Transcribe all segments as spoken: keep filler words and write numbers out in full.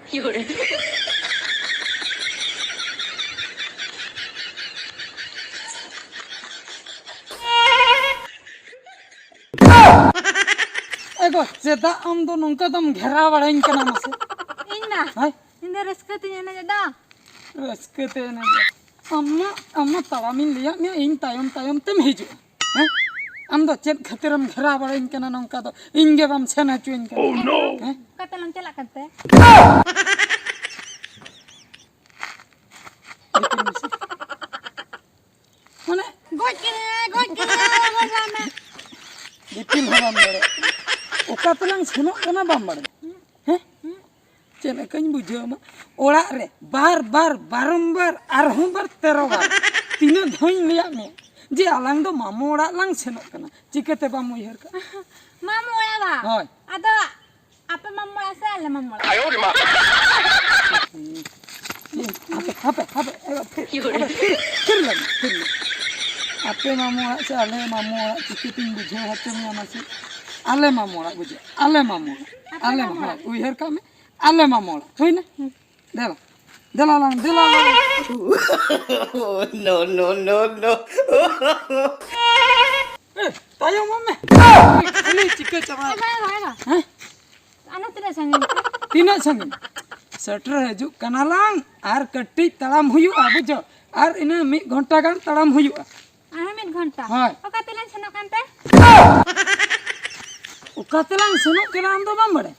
ᱮ ᱜᱚ, ᱪᱮᱫᱟᱜ ᱟᱢ ᱫᱚ ᱱᱚᱝᱠᱟ ᱫᱚᱢ ᱜᱷᱮᱨᱟᱣ ᱵᱟᱲᱟᱧ ᱠᱟᱱᱟ ᱢᱟᱥᱮ? ᱤᱧ ᱢᱟ ᱦᱳᱭ? ᱤᱧ ᱫᱚ ᱨᱟᱹᱥᱠᱟᱹ ᱛᱤᱧ ᱮᱱᱮᱡ ᱮᱫᱟ᱾ ᱨᱟᱹᱥᱠᱟᱹ ᱛᱮ ᱮᱱᱮᱡ ᱫᱚ᱾ ᱟᱢ ᱢᱟ, ᱟᱢ ᱢᱟ ᱛᱟᱲᱟᱢᱤᱧ ᱞᱟᱹᱭᱟᱫ ᱢᱮᱭᱟ, ᱤᱧ ᱛᱟᱭᱚᱢ ᱛᱟᱭᱚᱢ ᱛᱮᱢ ᱦᱤᱡᱩᱜᱼᱟ᱾ ᱦᱮᱸ? ᱟᱢ ᱫᱚ ᱪᱮᱫ ᱠᱷᱟᱹᱛᱤᱨᱮᱢ ᱜᱷᱮᱨᱟᱣ ᱵᱟᱲᱟᱧ ᱠᱟᱱᱟ ᱱᱚᱝᱠᱟ ᱫᱚ? ᱤᱧ ᱜᱮ ᱵᱟᱢ ᱥᱮᱱ ᱦᱚᱪᱚᱧ ᱠᱟᱱᱟ᱾ ᱦᱮᱸ? ᱚᱠᱟ ᱛᱮᱞᱟᱝ ᱪᱟᱞᱟᱜ ᱠᱟᱱᱛᱮ? ᱢᱟᱱᱮ ᱜᱚᱡ ᱠᱮᱫᱮᱭᱟᱭ, ᱜᱚᱡ ᱠᱮᱫᱮᱭᱟᱭ, ᱜᱚᱡ ᱞᱟᱭ ᱢᱮ᱾ ᱫᱤᱯᱤᱞ ᱦᱚᱸ ᱵᱟᱢ ᱵᱟᱲᱟᱭᱟ᱾ ᱚᱠᱟ ᱛᱮᱞᱟᱝ ᱥᱮᱱᱚᱜ ᱠᱟᱱᱟ ᱵᱟᱢ ᱵᱟᱲᱟᱭᱟ᱾ ᱦᱮᱸ? ᱪᱮᱫ ᱞᱮᱠᱟᱧ ᱵᱩᱡᱷᱟᱹᱣ ᱢᱟ? ᱚᱲᱟᱜ ᱨᱮ ᱵᱟᱨ ᱵᱟᱨ, ᱵᱟᱨᱚᱢᱵᱟᱨ, ᱟᱨᱦᱚᱸ ᱵᱟᱨ, ᱛᱮᱨᱚ ᱵᱟᱨ᱾ ᱛᱤᱱᱟᱹᱜ ᱫᱷᱟᱣᱤᱧ ᱞᱟᱹᱭᱟᱫ ᱢᱮᱭᱟ ᱡᱮ ᱟᱞᱟᱝ ᱫᱚ ᱢᱟᱢᱚ ᱚᱲᱟᱜ ᱞᱟᱝ ᱥᱮᱱᱚᱜ ᱠᱟᱱᱟ, ᱪᱤᱠᱟᱹᱛᱮ ᱵᱟᱢ ᱩᱭᱦᱟᱹᱨ ᱠᱟᱜᱼᱟ? ᱢᱟᱢᱚ ᱚᱲᱟᱜ ᱵᱟ? ᱦᱳᱭ᱾ ᱟᱫᱚ ᱟᱯᱮ ᱢᱟᱢᱚ ᱚᱲᱟᱜ ᱥᱮ ᱟᱞᱮ ᱢᱟᱢᱚ ᱚᱲᱟᱜ? ᱦᱟᱯᱮ, ᱦᱟᱯᱮ, ᱦᱟᱯᱮ, ᱮ, ᱛᱷᱤᱨ, ᱦᱟᱯᱮ, ᱛᱷᱤᱨ, ᱛᱷᱤᱨ ᱞᱮᱱ, ᱛᱷᱤᱨ ᱞᱮᱱ᱾ ᱟᱯᱮ ᱢᱟᱢᱚ ᱚᱲᱟᱜ ᱥᱮ ᱟᱞᱮ ᱢᱟᱢᱚ ᱚᱲᱟᱜ, ᱪᱤᱠᱟᱹᱛᱤᱧ ᱵᱩᱡᱷᱟᱹᱣ ᱦᱚᱪᱚ ᱢᱮᱭᱟ ᱢᱟᱥᱮ? ᱟᱞᱮ ᱢᱟᱢᱚ ᱚᱲᱟᱜ, ᱵᱩᱡᱷᱟᱹᱣ? ᱟᱞᱮ ᱢᱟᱢᱚ ᱚᱲᱟᱜ, ᱟᱯᱮ ᱟᱞᱮ ᱢᱟᱢᱚ ᱢᱟᱢᱚ ᱚᱲᱟᱜ᱾ ᱚᱲᱟᱜ, ᱩᱭᱦᱟᱹᱨ ᱠᱟᱜ ᱢᱮ, ᱟᱞᱮ ᱢᱟᱢᱚ ᱚᱲᱟᱜ, ᱦᱩᱭᱱᱟ? ᱦᱩᱸ᱾ ᱫᱮᱞᱟ, ᱫᱮᱞᱟ ᱞᱟᱝ, ᱫᱮᱞᱟ ᱞᱟᱝ᱾ No, no, no, no. ᱮ, ᱛᱟᱭᱚᱢᱚᱜ ᱢᱮ᱾ ᱩᱱᱤ ᱪᱤᱠᱟᱹ ᱪᱟᱵᱟᱭ? ᱦᱮᱸ, ᱵᱟᱭ, ᱵᱟᱭ, ᱵᱟᱭ᱾ ᱦᱮᱸ? ᱟᱨ ᱛᱤᱱᱟᱹᱜ ᱥᱟᱺᱜᱤᱧ? ᱛᱤᱱᱟᱹᱜ ᱥᱟᱺᱜᱤᱧ? ᱥᱮᱴᱮᱨ ᱦᱤᱡᱩᱜ ᱠᱟᱱᱟ ᱞᱟᱝ, ᱟᱨ ᱠᱟᱹᱴᱤᱡ ᱛᱟᱲᱟᱢ ᱦᱩᱭᱩᱜᱼᱟ, ᱵᱩᱡᱷᱟᱹᱣ? ᱟᱨ ᱤᱱᱟᱹ ᱢᱤᱫ ᱜᱷᱚᱱᱴᱟ ᱜᱟᱱ ᱛᱟᱲᱟᱢ ᱦᱩᱭᱩᱜᱼᱟ᱾ ᱟᱨᱦᱚᱸ ᱢᱤᱫ ᱜᱷᱚᱱᱴᱟ? ᱦᱳᱭ᱾ ᱚᱠᱟ ᱛᱮᱞᱟᱝ ᱥᱮᱱᱚᱜ ᱠᱟᱱᱛᱮ? ᱚᱠᱟ ᱛᱮᱞᱟᱝ ᱥᱮᱱᱚᱜ ᱠᱟᱱᱟ ᱟᱢ ᱫᱚ ᱵᱟᱢ ᱵᱟᱲᱟᱭᱟ?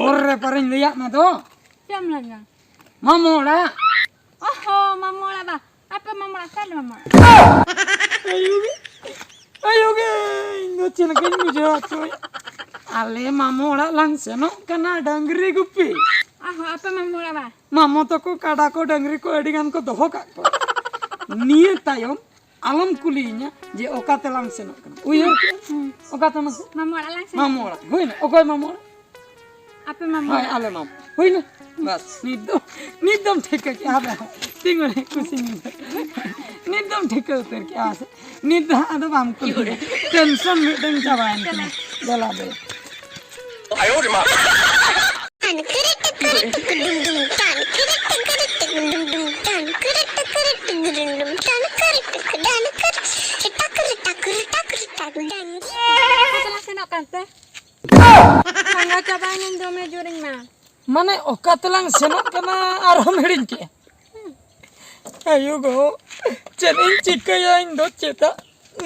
ᱦᱚᱨ ᱨᱮ ᱯᱟᱨᱤᱧ ᱞᱟᱹᱭᱟᱫ ᱢᱮ ᱫᱚ᱾ ᱪᱮᱫ ᱮᱢ ᱞᱟᱹᱭᱟᱫ ᱢᱮᱭᱟ? ᱢᱟᱢᱚ ᱚᱲᱟᱜ᱾ ᱚᱦᱚ, ᱢᱟᱢᱚ ᱚᱲᱟᱜ ᱵᱟ᱾ ᱟᱯᱮ ᱢᱟᱢᱚ ᱚᱲᱟᱜ ᱥᱮ ᱟᱞᱮ ᱢᱟᱢᱚ ᱚᱲᱟᱜ? ᱟᱭᱳ ᱜᱮ, ᱟᱭᱳ ᱜᱮ, ᱤᱧ ᱫᱚ ᱪᱮᱫ ᱞᱮᱠᱟᱧ ᱵᱩᱡᱷᱟᱹᱣ ᱦᱚᱪᱚᱭᱟ? ᱟᱞᱮ ᱢᱟᱢᱚ ᱚᱲᱟᱜ ᱞᱟᱝ ᱥᱮᱱᱚᱜ ᱠᱟᱱᱟ ᱰᱟᱝᱨᱤ ᱜᱩᱯᱤ᱾ ᱚᱦᱚ, ᱟᱯᱮ ᱢᱟᱢᱚ ᱚᱲᱟᱜ ᱵᱟ? ᱢᱟᱢᱚ ᱛᱟᱠᱚ ᱠᱟᱰᱟ ᱠᱚ ᱰᱟᱝᱨᱤ ᱠᱚ ᱟᱹᱰᱤ ᱜᱟᱱ ᱠᱚ ᱫᱚᱦᱚ ᱠᱟᱜ ᱠᱚᱣᱟ᱾ ᱱᱤᱭᱟᱹ ᱛᱟᱭᱚᱢ ᱟᱞᱚᱢ ᱠᱩᱞᱤᱭᱤᱧᱟ ᱡᱮ ᱚᱠᱟ ᱛᱮᱞᱟᱝ ᱥᱮᱱᱚᱜ ᱠᱟᱱᱟ᱾ ᱩᱭᱦᱟᱹᱨ ᱠᱮᱜᱼᱟ? ᱦᱩᱸ᱾ ᱚᱠᱟ ᱛᱮ ᱢᱟᱥᱮ? ᱢᱟᱢᱚ ᱚᱲᱟᱜ ᱞᱟᱝ ᱥᱮᱱᱚᱜ ᱢᱟᱢᱚ ᱠᱟᱱᱟ᱾ ᱚᱲᱟᱜ᱾ ᱦᱩᱭᱱᱟ? ᱚᱠᱚᱭ ᱢᱟᱢᱚ ᱚᱲᱟᱜ? ᱟᱯᱮ ᱢᱟᱢᱚ ᱦᱳᱭ, ᱚᱲᱟᱜ᱾ ᱟᱞᱮ ᱢᱟᱢᱚ᱾ ᱦᱩᱭᱱᱟ? ᱵᱟᱥ, ᱱᱤᱛ ᱫᱚ, ᱱᱤᱛ ᱫᱚᱢ ᱴᱷᱤᱠᱟᱹ ᱠᱮᱜᱼᱟ᱾ ᱦᱟᱯᱮ, ᱛᱤᱸᱜᱩ ᱨᱮ ᱠᱩᱥᱤᱧ ᱵᱩᱡᱷᱟᱹᱣ᱾ ᱱᱤᱛ ᱫᱚᱢ ᱴᱷᱤᱠᱟᱹ ᱩᱛᱟᱹᱨ ᱠᱮᱜᱼᱟ ᱥᱮ? ᱱᱤᱛ ᱫᱚ ᱦᱟᱸᱜ ᱟᱫᱚ ᱵᱟᱢ ᱠᱩᱞᱤ᱾ ᱴᱮᱱᱥᱚᱱ ᱢᱤᱫᱴᱟᱝ ᱪᱟᱵᱟᱭᱮᱱ ᱛᱤᱧᱟ᱾ ᱫᱮᱞᱟ ᱫᱮᱞᱟ᱾ ᱢᱟᱱᱮ ᱚᱠᱟ ᱛᱮᱞᱟᱝ ᱥᱮᱱᱚᱜ ᱠᱟᱱᱟ ᱟᱨᱦᱚᱸᱢ ᱦᱤᱲᱤᱧ ᱠᱮᱜᱼᱟ? ᱟᱭᱳ ᱜᱚ, ᱪᱮᱫ ᱤᱧ ᱪᱤᱠᱟᱹᱭᱟ? ᱤᱧ ᱫᱚ ᱪᱮᱫᱟᱜ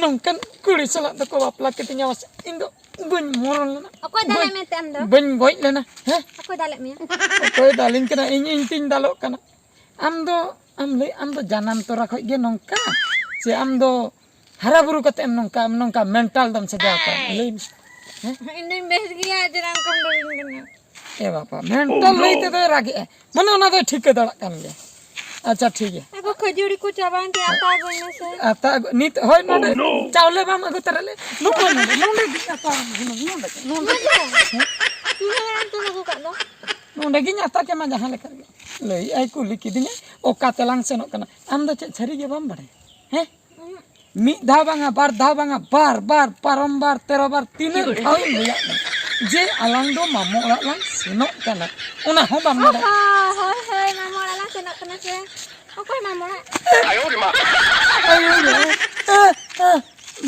ᱱᱚᱝᱠᱟᱱ ᱠᱩᱲᱤ ᱥᱟᱞᱟᱜ ᱫᱚᱠᱚ ᱵᱟᱯᱞᱟ ᱠᱤᱫᱤᱧᱟ? ᱢᱟᱥᱮ, ᱤᱧ ᱫᱚ ᱵᱟᱹᱧ ᱢᱚᱨᱚᱱ ᱞᱮᱱᱟ᱾ ᱚᱠᱚᱭ ᱫᱟᱞᱮ ᱵᱟᱹᱧ, ᱢᱮᱱᱛᱮ ᱟᱢ ᱫᱚ? ᱵᱟᱹᱧ ᱜᱚᱡ ᱞᱮᱱᱟ᱾ ᱦᱮᱸ? ᱚᱠᱚᱭ ᱫᱟᱞᱮ ᱢᱮᱭᱟ? ᱚᱠᱚᱭ ᱫᱟᱞᱤᱧ ᱠᱟᱱᱟ? ᱤᱧ, ᱤᱧ ᱛᱤᱧ ᱫᱟᱞᱚᱜ ᱠᱟᱱᱟ᱾ ᱟᱢ ᱫᱚ, ᱟᱢ ᱞᱟᱹᱭ, ᱟᱢ ᱫᱚ ᱡᱟᱱᱟᱢ ᱛᱚᱨᱟ ᱠᱷᱚᱡ ᱜᱮ ᱱᱚᱝᱠᱟ? ᱥᱮ ᱟᱢ ᱫᱚ ᱦᱟᱨᱟ ᱵᱩᱨᱩ ᱠᱟᱛᱮ ᱮᱢ ᱱᱚᱝᱠᱟ, ᱟᱢ ᱱᱚᱝᱠᱟ ᱢᱮᱱᱴᱟᱞ ᱫᱚᱢ ᱥᱟᱡᱟᱣ ᱠᱟᱜᱼᱟ? ᱞᱟᱹᱭ ᱢᱮ᱾ ᱦᱮᱸ? ᱤᱧ ᱫᱚᱧ ᱵᱮᱥ ᱜᱮᱭᱟ, ᱪᱮᱫᱟᱜ ᱚᱱᱠᱟᱢ ᱫᱟᱞᱤᱧ ᱠᱟᱱᱟ? ᱮ ᱵᱟᱵᱟ, ᱢᱮᱱᱴᱟᱞ ᱞᱟᱹᱭ ᱛᱮᱫᱚᱭ ᱨᱟᱜᱮᱜᱼᱟ᱾ ᱢᱟᱱᱮ ᱚᱱᱟ ᱫᱚᱭ ᱴᱷᱤᱠᱟᱹ ᱫᱟᱲᱮᱭᱟᱜ ᱠᱟᱱ ᱜᱮᱭᱟ᱾ ᱟᱪᱪᱷᱟ, ᱴᱷᱤᱠ ᱜᱮᱭᱟ᱾ ᱟᱜᱚ, ᱠᱷᱟᱹᱡᱟᱹᱲᱤ ᱠᱚ ᱪᱟᱵᱟᱭᱮᱱ ᱛᱤᱧᱟ, ᱟᱛᱟ ᱟᱹᱜᱩᱭ ᱢᱮᱥᱮ᱾ ᱟᱛᱟ ᱟᱹᱜᱩ, ᱱᱤᱛ ᱦᱳᱭ ᱱᱚᱰᱮ ᱪᱟᱣᱞᱮ ᱵᱟᱢ ᱟᱹᱜᱩ ᱛᱟᱨᱟ ᱞᱮ? ᱱᱚᱜᱼᱚᱭ ᱱᱚᱰᱮ, ᱱᱚᱰᱮ ᱜᱮ ᱟᱛᱟ ᱟᱹᱜᱩ, ᱱᱚᱰᱮ, ᱱᱚᱰᱮ᱾ ᱦᱮᱸ? ᱛᱤᱱᱟᱹᱜ ᱜᱟᱱ ᱛᱩᱞ ᱟᱹᱜᱩ ᱠᱟᱜ ᱫᱚ? ᱱᱚᱰᱮ ᱜᱤᱧ ᱟᱛᱟ ᱠᱮᱢᱟ ᱡᱟᱦᱟᱸ ᱞᱮᱠᱟ ᱨᱮᱜᱮ᱾ ᱞᱟᱹᱭ ᱟᱭ ᱠᱩᱞᱤ ᱠᱤᱫᱤᱧᱟ, ᱚᱠᱟ ᱛᱮᱞᱟᱝ ᱥᱮᱱᱚᱜ ᱠᱟᱱᱟ? ᱟᱢ ᱫᱚ ᱪᱮᱫ ᱥᱟᱹᱨᱤ ᱜᱮ ᱵᱟᱢ ᱵᱟᱲᱟᱭᱟ? ᱦᱮᱸ? ᱩᱸᱦᱩᱜ᱾ ᱢᱤᱫ ᱫᱷᱟᱣ ᱵᱟᱝᱟ, ᱵᱟᱨ ᱫᱷᱟᱣ ᱵᱟᱝᱟ, ᱵᱟᱨ ᱵᱟᱨ, ᱯᱟᱨᱚᱢ ᱵᱟᱨ, ᱛᱮᱨᱚ ᱵᱟᱨ, ᱛᱤᱱᱟᱹᱜ ᱫᱷᱟᱣᱤᱧ ᱞᱟᱹᱭᱟᱫ ᱢᱮ ᱡᱮ ᱟᱞᱟᱝ ᱫᱚ ᱢᱟᱢᱚ ᱚᱲᱟᱜ ᱞᱟᱝ ᱥᱮᱱᱚᱜ ᱠᱟᱱᱟ, ᱚᱱᱟ ᱦᱚᱸ ᱵᱟᱢ ᱵᱟᱲᱟᱭᱟ᱾ ᱚ ᱦᱚᱸ, ᱦᱳᱭ, ᱦᱳᱭ, ᱢᱟᱢᱚ ᱚᱲᱟᱜ ᱞᱟᱝ ᱥᱮᱱᱚᱜ ᱠᱟᱱᱟ ᱥᱮ᱾ ᱚᱠᱚᱭ ᱢᱟᱢᱚ ᱚᱲᱟᱜ? ᱟᱭᱳ ᱨᱮ, ᱮ, ᱮ,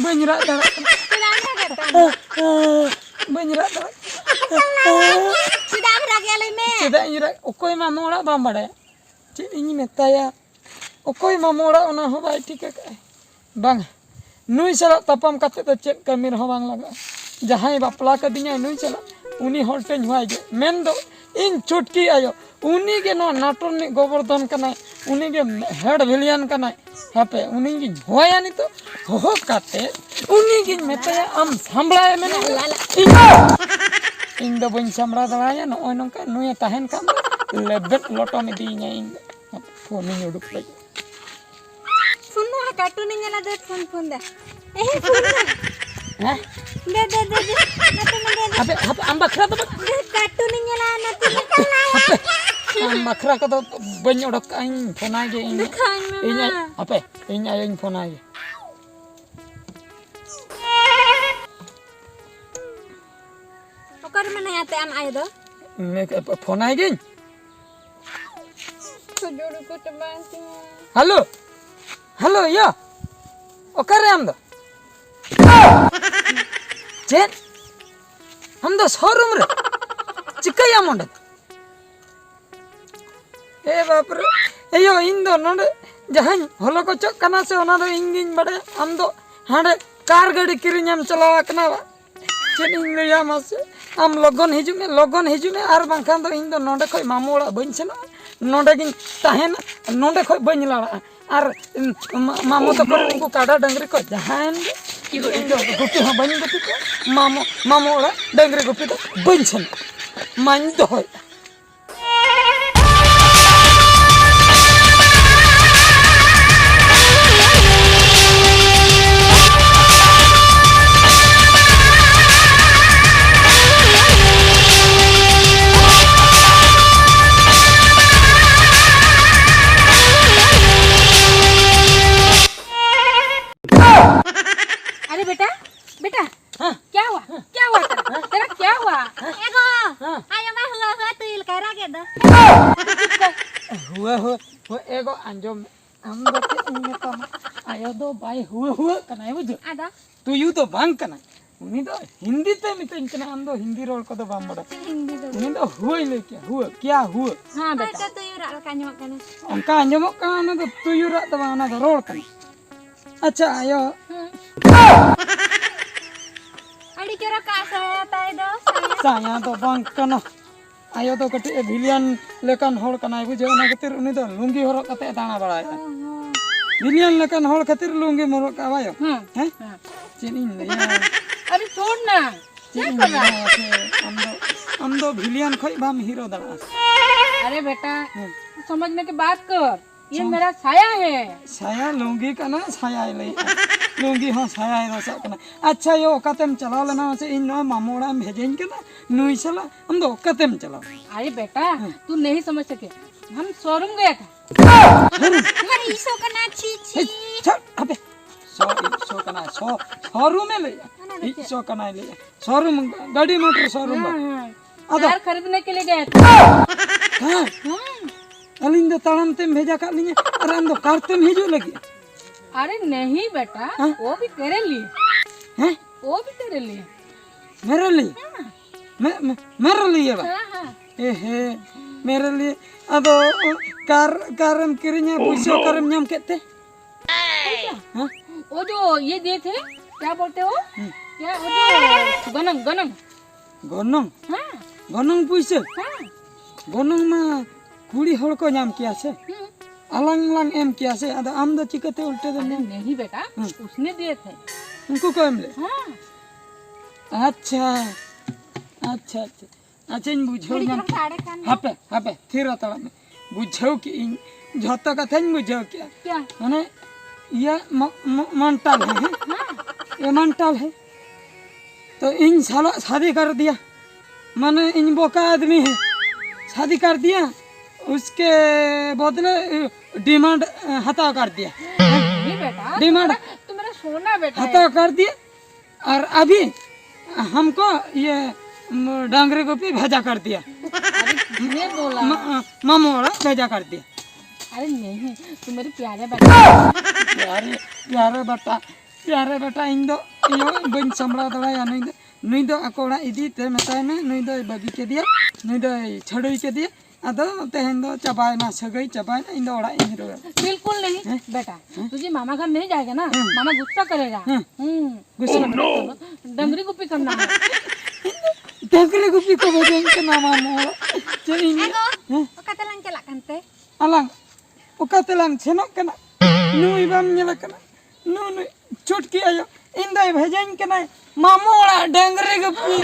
ᱵᱟᱹᱧ ᱨᱟᱜ ᱫᱟᱲᱮᱭᱟᱜ ᱠᱟᱱᱟ᱾ ᱪᱮᱫᱟᱜ ᱮᱢ ᱨᱟᱜᱮᱫ ᱠᱟᱱ? ᱮ, ᱮ, ᱵᱟᱹᱧ ᱨᱟᱜ ᱫᱟᱲᱮᱭᱟᱜ ᱠᱟᱱᱟ᱾ ᱪᱮᱫᱟᱜ ᱮᱢ ᱨᱟᱜᱮᱫᱼᱟ, ᱞᱟᱹᱭ ᱢᱮ? ᱪᱮᱫᱟᱜ ᱤᱧ ᱨᱟᱜ? ᱚᱠᱚᱭ ᱢᱟᱢᱚ ᱚᱲᱟᱜ ᱵᱟᱢ ᱵᱟᱲᱟᱭᱟ? ᱪᱮᱫ ᱤᱧ ᱢᱮᱛᱟᱭᱟ? ᱚᱠᱚᱭ ᱢᱟᱢᱚ ᱚᱲᱟᱜ, ᱚᱱᱟ ᱦᱚᱸ ᱵᱟᱭ ᱴᱷᱤᱠᱟᱹ ᱠᱟᱜᱼᱟᱭ᱾ ᱵᱟᱝ, ᱱᱩᱭ ᱥᱟᱞᱟᱜ ᱛᱟᱯᱟᱢ ᱠᱟᱛᱮ ᱫᱚ ᱪᱮᱫ ᱠᱟᱹᱢᱤ ᱨᱮᱦᱚᱸ ᱵᱟᱝ ᱞᱟᱜᱟᱜᱼᱟ᱾ ᱡᱟᱦᱟᱸᱭ ᱵᱟᱯᱞᱟ ᱠᱟᱫᱤᱧᱟᱭ ᱱᱩᱭ ᱥᱟᱞᱟᱜ, ᱩᱱᱤ ᱦᱚᱲ ᱴᱷᱮᱱ ᱦᱚᱦᱟᱭ ᱜᱮ᱾ ᱢᱮᱱᱫᱚ ᱤᱧ ᱪᱷᱩᱴᱠᱤ ᱟᱭᱳ, ᱩᱱᱤ ᱜᱮ ᱱᱚᱣᱟ ᱱᱟᱴᱚᱨ ᱨᱤᱱᱤᱡ ᱜᱳᱵᱚᱨᱫᱷᱚᱱ ᱠᱟᱱᱟᱭ, ᱩᱱᱤ ᱜᱮ ᱦᱮᱰ ᱵᱷᱤᱞᱤᱭᱟᱱ ᱠᱟᱱᱟᱭ᱾ ᱦᱟᱯᱮ, ᱩᱱᱤ ᱜᱤᱧ ᱦᱚᱦᱚᱭᱟ ᱱᱤᱛᱚᱜ᱾ ᱦᱚᱦᱚ ᱠᱟᱛᱮ ᱩᱱᱤ ᱜᱤᱧ ᱢᱮᱛᱟᱭᱟ, "ᱟᱢ ᱥᱟᱢᱵᱲᱟᱣ ᱮ ᱢᱮ ᱱᱩᱭ ᱫᱚ᱾ ᱤᱧ ᱫᱚ, ᱤᱧ ᱫᱚ ᱵᱟᱹᱧ ᱥᱟᱢᱵᱲᱟᱣ ᱫᱟᱲᱮᱭᱟᱭᱟ, ᱱᱚᱜᱼᱚᱭ ᱱᱚᱝᱠᱟ ᱱᱩᱭᱮ ᱛᱟᱦᱮᱱ ᱠᱷᱟᱱ ᱫᱚ ᱞᱮᱵᱮᱫ ᱞᱚᱴᱚᱢ ᱤᱫᱤᱭᱤᱧᱟᱭ ᱤᱧ ᱫᱚ᱾" ᱯᱷᱳᱱᱤᱧ ᱩᱰᱩᱠ ᱞᱟᱹᱜᱤᱫ᱾ ᱯᱷᱳᱱ ᱱᱚᱣᱟ ᱠᱟᱨᱴᱩᱱᱤᱧ ᱧᱮᱞᱟ, ᱫᱮ ᱯᱷᱳᱱ, ᱯᱷᱳᱱ ᱫᱮ᱾ ᱮ, ᱯᱷᱳᱱ ᱫᱮ᱾ ᱦᱮᱸ? ᱫᱮ, ᱫᱮ, ᱫᱮ, ᱫᱮ᱾ ᱱᱚᱛᱮ ᱢᱮ, ᱫᱮ, ᱫᱮ᱾ ᱟᱯᱮ, ᱟᱯᱮ, ᱟᱢ ᱵᱟᱠᱷᱨᱟ ᱫᱚ ᱵᱟᱝ᱾ ᱫᱮ, ᱠᱟᱨᱴᱩᱱᱤᱧ ᱧᱮᱞᱟ, ᱱᱚᱛᱮ ᱢᱮ᱾ ᱟᱯᱮ, ᱟᱢ ᱵᱟᱠᱷᱨᱟ ᱠᱚᱫᱚ ᱵᱟᱹᱧ ᱚᱰᱚᱠ ᱠᱟᱜᱼᱟ, ᱤᱧ ᱯᱷᱳᱱᱟᱭ ᱜᱮ, ᱤᱧ, ᱫᱮᱠᱷᱟᱣᱟᱹᱧ ᱢᱮ ᱤᱧ ᱢᱟ᱾ ᱟᱭ-, ᱦᱟᱯᱮ, ᱤᱧ ᱟᱭᱳᱧ ᱯᱷᱳᱱᱟᱭ ᱜᱮ᱾ ᱚᱠᱟᱨᱮ ᱢᱮᱱᱟᱭᱟ ᱛᱮ ᱟᱢ ᱟᱭᱳ ᱫᱚ? ᱢᱮ-, ᱯᱷᱳᱱᱟᱭ ᱜᱤᱧ᱾ ᱠᱷᱟᱹᱡᱟᱹᱲᱤ ᱠᱚ ᱪᱟᱵᱟᱭᱮᱱ ᱛᱤᱧᱟ᱾ ᱦᱮᱞᱳ, ᱦᱮᱞᱳ, ᱭᱟ, ᱚᱠᱟᱨᱮ ᱟᱢ ᱫᱚ? ᱪᱮᱫ? ᱟᱢ ᱫᱚ ᱥᱳᱨᱩᱢ ᱨᱮ? ᱪᱤᱠᱟᱹᱭᱟᱢ ᱚᱸᱰᱮ? ᱮ ᱵᱟᱯᱨᱮ, ᱮᱭᱳ, ᱤᱧ ᱫᱚ ᱱᱚᱰᱮ ᱡᱟᱦᱟᱸᱧ ᱦᱚᱞᱚ ᱠᱚᱪᱚᱜ ᱠᱟᱱᱟ ᱥᱮ, ᱚᱱᱟ ᱫᱚ ᱤᱧ ᱜᱤᱧ ᱵᱟᱲᱟᱭᱟ᱾ ᱟᱢ ᱫᱚ ᱦᱟᱸᱰᱮ ᱠᱟᱨ ᱜᱟᱹᱰᱤ ᱠᱤᱨᱤᱧᱮᱢ ᱪᱟᱞᱟᱣ ᱟᱠᱟᱱᱟ ᱵᱟ? ᱪᱮᱫ ᱤᱧ ᱞᱟᱹᱭᱟ ᱢᱟᱥᱮ? ᱟᱢ ᱞᱚᱜᱚᱱ ᱦᱤᱡᱩᱜ ᱢᱮ, ᱞᱚᱜᱚᱱ ᱦᱤᱡᱩᱜ ᱢᱮ, ᱟᱨ ᱵᱟᱝᱠᱷᱟᱱ ᱫᱚ ᱤᱧ ᱫᱚ ᱱᱚᱰᱮ ᱠᱷᱚᱡ ᱢᱟᱢᱚ ᱚᱲᱟᱜ ᱵᱟᱹᱧ ᱥᱮᱱᱚᱜᱼᱟ, ᱱᱚᱰᱮ ᱜᱤᱧ ᱛᱟᱦᱮᱱᱟ, ᱱᱚᱰᱮ ᱠᱷᱚᱡ ᱵᱟᱹᱧ ᱞᱟᱲᱟᱜᱼᱟ᱾ ᱟᱨ ᱢᱟ-, ᱢᱟᱢᱚ ᱛᱟᱠᱚ ᱨᱮᱱ ᱩᱱᱠᱩ ᱠᱟᱰᱟ ᱰᱟᱹᱝᱨᱤ ᱠᱚ ᱡᱟᱦᱟᱸᱭᱮᱱ ᱜᱮ, ᱤᱧ ᱫᱚ ᱜᱩᱯᱤ ᱦᱚᱸ ᱵᱟᱹᱧ ᱜᱩᱯᱤ ᱠᱚᱣᱟ, ᱢᱟᱢᱚ, ᱢᱟᱢᱚ ᱚᱲᱟᱜ ᱰᱟᱹᱝᱨᱤ ᱜᱩᱯᱤ ᱫᱚ ᱵᱟᱹᱧ ᱥᱮᱱᱚᱜᱼᱟ, ᱢᱟᱧ ᱫᱚᱦᱚᱭᱮᱫᱼᱟ᱾ अरे बेटा, बेटा, हाँ। क्या हुआ? हाँ। क्या हुआ तेरा? हाँ। तेरा क्या हुआ? हाँ। एगो, हाँ। आयो मैं हुआ, हुआ, तू इलकारा के दो। ᱦᱩᱣᱟᱹ ᱦᱩᱣᱟᱹ, ᱦᱩᱣᱟᱹ, ᱮᱜᱳ ᱟᱸᱡᱚᱢ ᱢᱮ᱾ ᱟᱢ ᱫᱚ ᱪᱮᱫ ᱤᱧ ᱢᱮᱛᱟᱢᱟ? ᱟᱭᱳ ᱫᱚ ᱵᱟᱭ ᱦᱩᱣᱟᱹ ᱦᱩᱣᱟᱹᱜ ᱠᱟᱱᱟᱭ, ᱵᱩᱡᱷᱟᱹᱣ? ᱟᱫᱚ? ᱛᱩᱭᱩ ᱫᱚ ᱵᱟᱝ ᱠᱟᱱᱟᱭ᱾ ᱩᱱᱤ ᱫᱚ ᱦᱤᱱᱫᱤ ᱛᱮ ᱢᱮᱛᱟᱹᱧ ᱠᱟᱱᱟ, ᱟᱢ ᱫᱚ ᱦᱤᱱᱫᱤ ᱨᱚᱲ ᱠᱚᱫᱚ ᱵᱟᱢ ᱵᱟᱰᱟᱭᱟ᱾ ᱦᱤᱱᱫᱤ ᱫᱚ ᱩᱱᱤ ᱫᱚ ᱦᱩᱣᱟᱹᱭ ᱞᱟᱹᱭ ᱠᱮᱭᱟ, ᱦᱩᱣᱟᱹ, ᱠᱮᱭᱟ ᱦᱩᱣᱟᱹ᱾ ᱦᱮᱸ, ᱦᱳᱭ ᱵᱮᱴᱟ᱾ ᱛᱚ, ᱛᱩᱭᱩ ᱨᱟᱜ ᱞᱮᱠᱟ ᱟᱸᱡᱚᱢᱚᱜ ᱠᱟᱱᱟ᱾ ᱚᱱᱠᱟ ᱟᱸᱡᱚᱢᱚᱜ ᱠᱟᱱᱟ, ᱚᱱᱟ ᱫᱚ ᱛᱩᱭᱩ ᱨᱟᱜ ᱫᱚ ᱵᱟᱝ, ᱚᱱᱟ ᱫᱚ ᱨᱚᱲ ᱠᱟᱱᱟ᱾ ᱟᱪᱪᱷᱟ, ᱟᱭᱳ᱾ ᱦᱮᱸ᱾ ᱟᱹᱰᱤ ᱪᱚᱨᱚᱠ ᱟᱜ ᱥᱟᱭᱟ ᱛᱟᱭ ᱫᱚ, ᱥᱟᱭᱟ᱾ ᱥᱟᱭᱟ ᱫᱚ ᱵᱟᱝ ᱠᱟᱱᱟ᱾ ᱟᱭᱳ ᱫᱚ ᱠᱟᱹᱴᱤᱡ ᱮ ᱵᱷᱤᱞᱤᱭᱟᱱ ᱞᱮᱠᱟᱱ ᱦᱚᱲ ᱠᱟᱱᱟᱭ, ᱵᱩᱡᱷᱟᱹᱣ, ᱚᱱᱟ ᱠᱷᱟᱹᱛᱤᱨ ᱩᱱᱤ ᱫᱚ ᱞᱩᱝᱜᱤ ᱦᱚᱨᱚᱜ ᱠᱟᱛᱮ ᱮ ᱫᱟᱬᱟ ᱵᱟᱲᱟᱭᱟ᱾ ᱚ, ᱦᱚᱸ᱾ ᱵᱷᱤᱞᱤᱭᱟᱱ ᱞᱮᱠᱟᱱ ᱦᱚᱲ ᱠᱷᱟᱹᱛᱤᱨ ᱞᱩᱝᱜᱤ ᱦᱚᱨᱚᱜ ᱠᱟᱜᱼᱟ, ᱵᱟᱭᱳ? ᱦᱮᱸ, ᱦᱮᱸ? ᱦᱮᱸ᱾ ᱪᱮᱫ ᱤᱧ ᱞᱟᱹᱭᱟ? ᱟᱨᱮ ᱪᱷᱳᱲ ᱱᱟ᱾ ᱪᱮᱫ ᱤᱧ ᱞᱟᱹᱭᱟ ᱢᱟᱥᱮ? ᱟᱢ ᱫᱚ, ᱟᱢ ᱫᱚ ᱵᱷᱤᱞᱤᱭᱟᱱ ᱠᱷᱚᱡ ᱵᱟᱢ ᱦᱤᱨᱳ ᱫᱟᱲᱮᱭᱟᱜᱼᱟ᱾ अरे बेटा, ᱦᱮᱸ᱾ समझने की बात कर। ये ᱥᱚᱢ- मेरा साया है। ᱥᱟᱭᱟ ᱞᱩᱝᱜᱤ ᱠᱟᱱᱟ, ᱥᱟᱭᱟᱭ ᱞᱟᱹᱭᱮᱜᱼᱟ᱾ ᱞᱩᱝᱜᱤ ᱦᱚᱸ ᱥᱟᱭᱟᱭ ᱨᱚᱥᱟᱜ ᱠᱟᱱᱟ᱾ ᱟᱪᱪᱷᱟ ᱭᱳ, ᱚᱠᱟᱛᱮᱢ ᱪᱟᱞᱟᱣ ᱞᱮᱱᱟ ᱢᱟᱥᱮ? ᱤᱧ ᱱᱚᱣᱟ ᱢᱟᱢᱚ ᱚᱲᱟᱜ ᱮᱢ ᱵᱷᱮᱡᱟᱧ ᱠᱟᱱᱟ, ᱱᱩᱭ ᱥᱟᱞᱟᱜ ᱟᱢ ᱫᱚ ᱚᱠᱟᱛᱮᱢ ᱪᱟᱞᱟᱣ? अरे बेटा, ᱦᱮᱸ᱾ तू नहीं समझ सके, हम शोरूम गया था। ᱦᱮᱸ᱾ ᱟᱨ ᱤᱥᱚ ᱠᱟᱱᱟ, ᱪᱷᱤ, ᱪᱷᱤ᱾ ᱦᱮᱭ, ᱪᱷᱟᱲ, ᱟᱯᱮ᱾ ᱥᱚ, ᱤᱡ ᱥᱚ ᱠᱟᱱᱟᱭ, ᱥᱚ, ᱥᱚᱨᱩᱢᱮ ᱞᱟᱹᱭᱮᱜᱼᱟ᱾ ᱚᱱᱟ ᱫᱚ ᱤᱡ ᱪᱮᱫ? ᱥᱚ ᱠᱟᱱᱟᱭ ᱞᱟᱹᱭᱮᱜᱼᱟ᱾ ᱥᱚᱨᱩᱢ, ᱜᱟᱹᱰᱤ ᱢᱚᱴᱚᱨ ᱥᱚᱨᱩᱢ ᱫᱚ᱾ ᱦᱮᱸ, ᱦᱮᱸ᱾ ᱟᱫᱚ ᱠᱟᱨ ᱠᱷᱟᱨᱤᱫ ᱱᱮ ᱠᱮ ᱞᱤᱭᱮ ᱜᱟᱭᱮ ᱛᱷᱮ᱾ ᱦᱮᱸ᱾ ᱦᱮᱸ᱾ ᱟᱹᱞᱤᱧ ᱫᱚ ᱛᱟᱲᱟᱢ ᱛᱮᱢ ᱵᱷᱮᱡᱟ ᱠᱟᱜ ᱞᱤᱧᱟ ᱟᱨ ᱟᱢ ᱫᱚ ᱠᱟᱨ ᱛᱮᱢ ᱦᱤᱡᱩᱜ ᱞᱟᱹᱜᱤᱫ? अरे नहीं बेटा, हाँ? वो भी तेरे लिए। हैं? वो भी तेरे लिए। मेरे लिए? हाँ। मैं, मैं, मेरे लिए बा? हाँ, हाँ। ए हे, मेरे लिए। ᱟᱫᱚ ᱠᱟᱨ ᱠᱟᱨᱮᱢ ᱠᱤᱨᱤᱧᱟ, ᱯᱩᱭᱥᱟᱹ ᱚᱠᱟᱨᱮᱢ ᱧᱟᱢ ᱠᱮᱫ ᱛᱮ? ᱦᱮᱸ? वो जो ये दिए थे, क्या बोलते हो? हम्म। क्या वो जो गनंग, गनंग। ᱜᱚᱱᱚᱝ? ᱦᱮᱸ᱾ ᱜᱚᱱᱚᱝ ᱯᱩᱭᱥᱟᱹ? ᱦᱮᱸ᱾ ᱜᱚᱱᱚᱝ ᱢᱟ ᱠᱩᱲᱤ ᱦᱚᱲ ᱠᱚ ᱧᱟᱢ ᱠᱮᱭᱟ ᱥᱮ? ᱦᱩᱸ᱾ ᱟᱞᱟᱝ ᱞᱟᱝ ᱮᱢ ᱠᱮᱭᱟ ᱥᱮ? ᱟᱫᱚ ᱟᱢ ᱫᱚ ᱪᱤᱠᱟᱹᱛᱮ ᱩᱞᱴᱟᱹ ᱫᱚᱢ अरे ᱧᱟᱢ? नहीं बेटा, हम्म। उसने दिए थे। ᱩᱱᱠᱩ ᱠᱚ ᱮᱢ ᱞᱮᱫ? ᱦᱮᱸ᱾ ᱟᱪᱪᱷᱟ, ᱟᱪᱪᱷᱟ, ᱟᱪᱪᱷᱟ, ᱟᱪᱪᱷᱟᱧ ᱵᱩᱡᱷᱟᱹᱣ ᱠᱩᱲᱤ ᱧᱟᱢ ᱜᱤᱫᱽᱨᱟᱹ ᱠᱮᱫᱟ᱾ ᱥᱟᱲᱮ ᱠᱷᱟᱱ ᱫᱚ᱾ ᱦᱟᱯᱮ, ᱦᱟᱯᱮ, ᱛᱷᱤᱨ ᱦᱟᱛᱟᱲᱚᱜ ᱢᱮ᱾ ᱵᱩᱡᱷᱟᱹᱣ ᱠᱮᱜ ᱤᱧ, ᱡᱷᱚᱛᱚ ᱠᱟᱛᱷᱟᱧ ᱵᱩᱡᱷᱟᱹᱣ ᱠᱮᱜᱼᱟ᱾ क्या? ᱢᱟᱱᱮ, ᱤᱭᱟᱹ, ᱢᱚ-, ᱢᱚ-, ᱢᱚᱱᱴᱟᱞ ᱦᱮ, ᱦᱮᱸ? ᱦᱮᱸ᱾ ये मॉन्टल है। तो ᱤᱧ ᱥᱟᱞᱟᱜ शादी कर दिया। ᱢᱟᱱᱮ, ᱤᱧ ᱵᱚᱠᱟ ᱟᱫᱢᱤ ᱦᱮ, शादी कर दिया, उसके बदले, ᱮ, डिमांड, ᱮ, ᱦᱟᱛᱟᱣ कर दिया। नहीं बेटा, डिमांड तुम्हारा, तुम्हारा सोना बेटा है। हत्या कर दिया। और अभी हमको ये, म, डांगरी गुपी भेजा कर दिया। अरे, किसने बोला? म, मामू वाला भेजा कर दिया। अरे नहीं, तुम्हारे प्यारे बेटा। प्यारे, प्यारे बेटा, प्यारे बेटा, ᱤᱧ ᱫᱚ, ᱤᱧ ᱫᱚ ᱵᱟᱹᱧ ᱥᱟᱢᱵᱲᱟᱣ ᱫᱟᱲᱮᱭᱟᱜᱼᱟ ᱱᱩᱭ ᱫᱚ᱾ ᱱᱩᱭ ᱫᱚ ᱟᱠᱚ ᱚᱲᱟᱜ ᱤᱫᱤ ᱛᱮ ᱢᱮᱛᱟᱭ ᱢᱮ, ᱱᱩᱭ ᱫᱚᱭ ᱵᱟᱹᱜᱤ ᱠᱮᱫᱮᱭᱟ, ᱱᱩᱭ ᱫᱚᱭ ᱪᱷᱟᱹᱰᱩᱭ ᱠᱮᱫᱮᱭᱟ᱾ ᱟᱫᱚ ᱛᱮᱦᱮᱧ ᱫᱚ ᱪᱟᱵᱟᱭᱮᱱᱟ, ᱥᱟᱹᱜᱟᱹᱭ ᱪᱟᱵᱟᱭᱮᱱᱟ, ᱤᱧ ᱫᱚ ᱚᱲᱟᱜ ᱤᱧ ᱨᱩᱣᱟᱹᱲᱟ᱾ बिल्कुल नहीं, ᱦᱮᱸ? बेटा, ᱦᱮᱸ? तुझे मामा घर नहीं जाएगा ना, ᱦᱮᱸ। मामा गुस्सा करेगा। ᱦᱮᱸ। हम्म। गुस्सा। चलो, डंगरी गुपी करना है। ᱰᱟᱝᱨᱤ ᱜᱩᱯᱤ ᱠᱚ ᱵᱷᱮᱡᱟᱧ ᱠᱟᱱᱟ ᱢᱟᱢᱚ ᱚᱲᱟᱜ᱾ ᱪᱮᱫ ᱤᱧ ᱮ ᱜᱚ, ᱦᱮᱸ? ᱚᱠᱟ ᱛᱮᱞᱟᱝ ᱪᱟᱞᱟᱜ ᱠᱟᱱᱛᱮ? ᱟᱞᱟᱝ ᱚᱠᱟ ᱛᱮᱞᱟᱝ ᱥᱮᱱᱚᱜ ᱠᱟᱱᱟ? ᱱᱩᱭ ᱵᱟᱢ ᱧᱮᱞᱮ ᱠᱟᱱᱟ? ᱱᱩᱭ, ᱱᱩᱭ ᱪᱷᱩᱴᱠᱤ ᱟᱭᱳ, ᱤᱧ ᱫᱚᱭ ᱵᱷᱮᱡᱟᱧ ᱠᱟᱱᱟᱭ ᱢᱟᱢᱚ ᱚᱲᱟᱜ ᱰᱟᱝᱨᱤ ᱜᱩᱯᱤ᱾